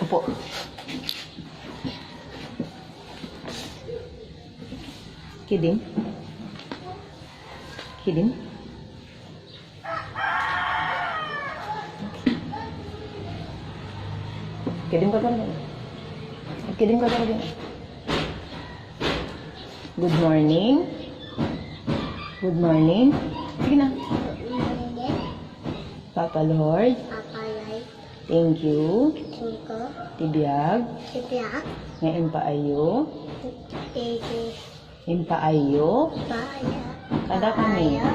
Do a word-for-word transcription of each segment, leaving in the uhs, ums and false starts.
Po. Kidding? Kidding? Kidding ka talaga. Kidding ka talaga. Good morning. Good morning. Sige na. Papa Lord. Papa Lord. Thank you. Thank you. Ti biag. Ti biag. Nga impaayo. Ti, ti. Impaayo. Impaayo. Kadakami. Impaayo.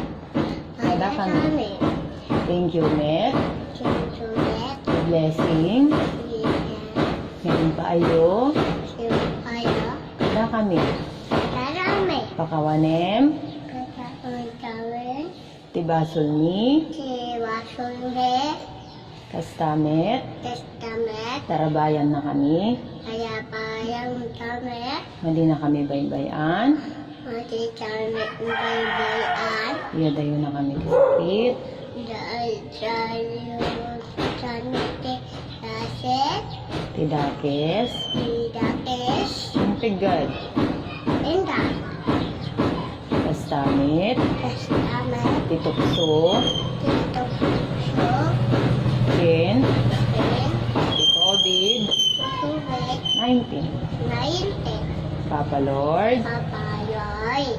Kadakami. Kadakami. Thank you, met. Thank you, met. Blessing. Blessing. Nga impaayo. Impaayo. Kadakami. Kadakami. Pakawanem. Pakawanem. Ti basolmi. Ti basolmi. Kasta met. Kasta met. Tarabayannakami. Tarabayannakami. Madinakami baybay-an. Madinakami baybay-an. Iadayonnakami ti sakit. Iadayonnakami ti sakit. Ti dakes. Ti dakes. Integad. Integad. Kasta met. Kasta met. Ti tukso. Ti tukso. Ken. Ken. Ti covid. Covid. Nineteen. Nineteen. Papa Lord. Papa Lord.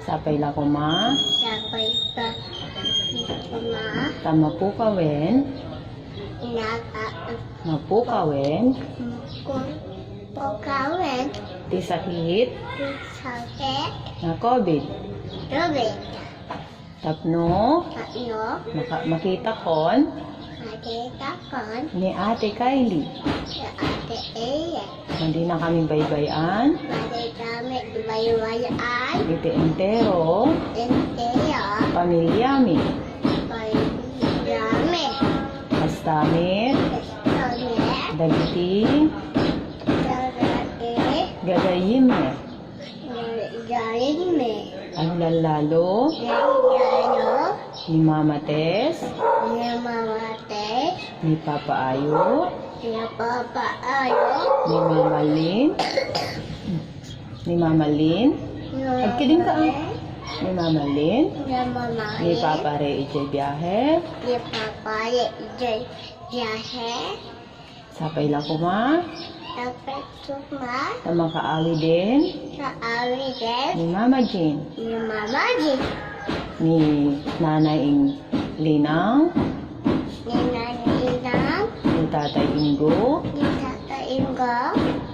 Sapay la koma. Sapay la koma. Ta mapukawen. Naka- Mapukawen. Mapukawen. Ti sakit. Ti sakit. Nga covid. Covid. Tapno. Tapno. Maka-, makitakon. Makitakon. Ni Ate Kylie. Ni Ate Kylie. Madinakami baybay-an. Madinakami baybay-an. Iti entero. Entero. Pamiliami. Pamiliami. Kasta met. Kasta met. Dagiti. Dagiti. Gagayyemmi. Gagayyemmi. Aglallalo. Aglallalo. Ni Mama Tess. Ni Mama Tess. Ni Papa Ayo. Ni Papa Ayo. Ni Mama Lin. Ni Mama Lin. Ni Mama Agkiding ka, ah. Lin. Ni Mama Lin. Ni Mama Lin. Ni Papa Ray iti biahe. Ni Papa Ray iti biahe. Sapay la koma. Sapay la koma. Ta makaawiden. Makaawiden. Ni Mama Jean. Ni Mama Jean. Ni Nanay Ing-, Linang. Ni Nanay Linang. Ni Tatay Ingo. Ni Tatay Ingo.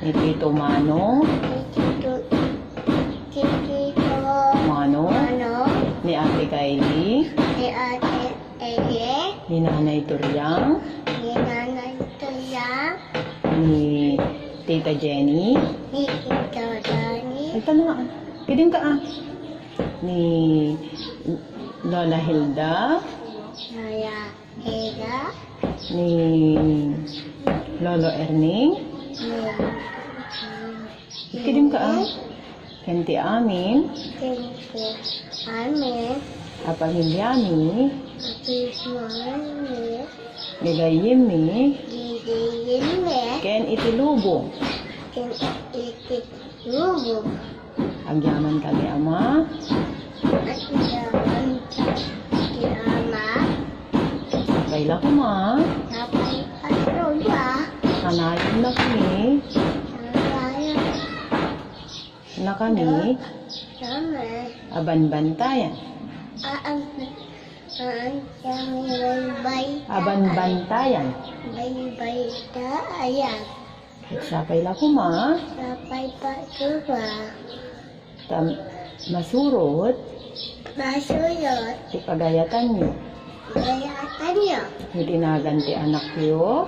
Ni Tito Mano. Ni Tito, ni Tito Mano. Mano. Ni Ate Kylie. Ni Ate Eye. Ni Nanay Turiang. Ni Nanay Turiang. Ni Tita Jenny. Ni Tita Jenny. Ay, tama nga. Kidding ka, ah. Ni Lola Hilda. Lola Hilda. Ni Lolo Erning. Ni Kidding ka, ah. Ken ti amin. Ken ti amin. A pamiliami. A pamiliami. Gagayyemmi. Gagayyemmi. Ken iti lubong. Ken iti lubong. Agyaman kami, Ama. Agyaman kami, Ama. Sapay la koma. Sapay la koma. Kanayon la kami. Kanayon. Na kami. Kami. Abanbantayan. Aan-, aan kami baybay. Abanbantayan. Baybaytayan. Sapay la koma. Sapay la koma. Ta masurot. Masurot. Ti pagayatanyo. Pagayatanyo. Iti nagan ti Anakyo.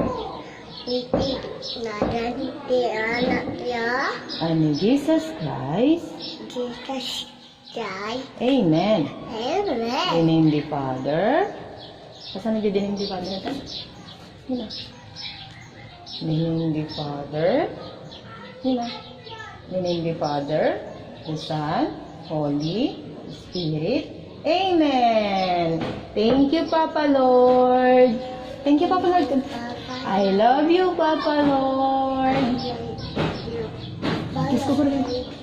Iti nagan ti Anakyo. A ni Jesus Christ. Jesus Christ. Amen. Amen. In the name of the Father. Kasano di in the name of the Father? Ito? Yun na. In the name of the Father. Yun na. In the name of the Father, the Son, Holy Spirit. Amen. Thank you, Papa Lord. Thank you, Papa Lord. I love you, Papa Lord. Kiss ko, Kuya.